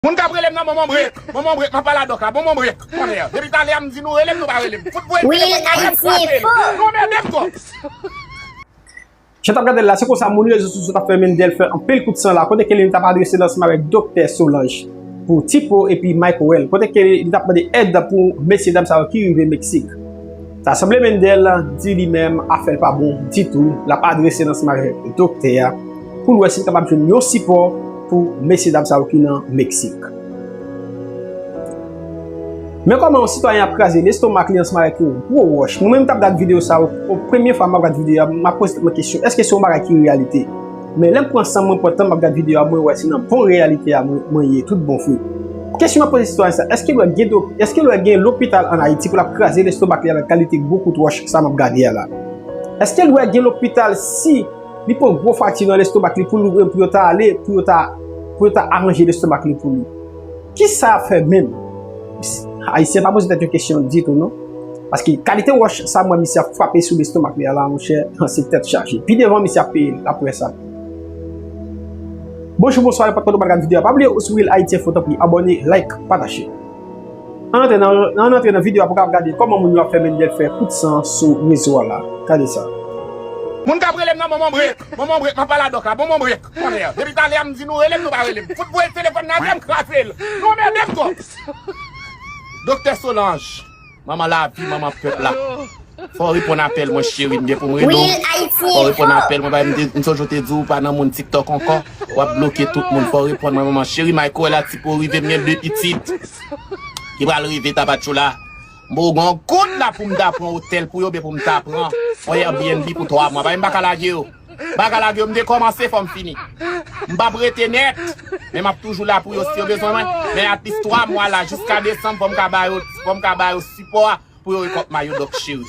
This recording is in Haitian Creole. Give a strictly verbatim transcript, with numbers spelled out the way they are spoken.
Moun k ap rele m nan, bon, bon, brek. Bon, bon, brek. M ap pale a dòk la. Bon, bon, brek. Konnen, depi talè a m di nou rele m, nou pa rele m. Fout voye telefòn nan, m kraze l. Nou anmède m twòp. Jan t ap gade l la, se konsa moun rezo sosyo t ap fè Mendel fè anpil kout san la, kote ke li t ap adrese l ansanm avèk Doktè Solange pou Tipo epi Mike Well, kote ke li t ap mande èd pou mesye dam sa yo ki rive Meksik. Sa sanble Mendel di li menm afè l pa bon ditou, l ap adrese l ansanm avèk doktè a pou l wè si l kapab jwenn yon sipò pou mesye dam sa yo ki nan Meksik. Men kòman yon sitwayen ap kraze lestomak li ansanm avèk yon gwo wòch. Mwen menm m t ap gad videyo sa yo, premye fwa m ap gad videyo a, m ap poze tèt mwen kesyon, èske se yon bagay ki reyalite? Men lè m pran san mwen, pran tan m ap gad videyo a, mwen wè se nan bon reyalite a mwen, mwen ye, tout bon vre. Kesyon m ap poze sitwayen sa, èske lè gen do, èske lè gen lopital ann Ayiti pou l ap kraze lestomak li avèk kalite gwo kout wòch sa m ap gade a la? Èske lè gen lopital si li pran gwo fakti nan lestomak li pou l, pou yo ta ale, pou yo ta, pou yo ta aranje lestomak li pou li? Kisa y ap fè menm? Ayisyen pa poze tèt yo kesyon ditou, non. Paske kalite wòch sa m wè misye ap frape sou lestomak li a la, monchè, se tèt chaje. Pi devan, misye ap peye l, l ap wè sa. Bonjou, bonswa, nenpòt kote w pral gad videyo a. Pa bliye, ou sou Real Haiti Info, tanpri, abòne, like, pataje. Ann antre nan, ann antre nan videyo a pou w kapab gade kòman moun yo ap fè Mendel fè kout san sou rezo a la. Gade sa. Moun k ap rele m nan, bon, bon, brek. Bon, bon, brek. M ap pale a dòk la. Bon, bon, brek. Konnen, depi talè a m di nou rele m, nou pa rele m. Fout voye telefòn nan, m kraze l. Nou anmède m twòp. Doktè Solange, manman lavi, manman pèp la. Fò w reponn apèl mwen, cheri, m gen pou m rele w. Fò w reponn apèl mwen, paske m te, m sonje w te di w pa nan mond TikTok ankò. W ap bloke tout moun. Fò w reponn mwen, manman cheri. Michael a Tipo rive, m gen de pitit ki pral rive Tapachula. M ba w yon goud la pou m ta pran otèl pou yo, oubyen pou m ta pran yon Airbnb pou twa mwa. Paske m pa ka lage yo. M pa ka lage yo, m te kòmanse, fò m fini. M p ap rete nèt, men m ap toujou la pou yo si yo bezwen mwen. Men at least twa mwa la, jiska desanm, fò m ka ba yo, fò m ka ba yo sipò a pou yo rekòt mayo dòk cheri.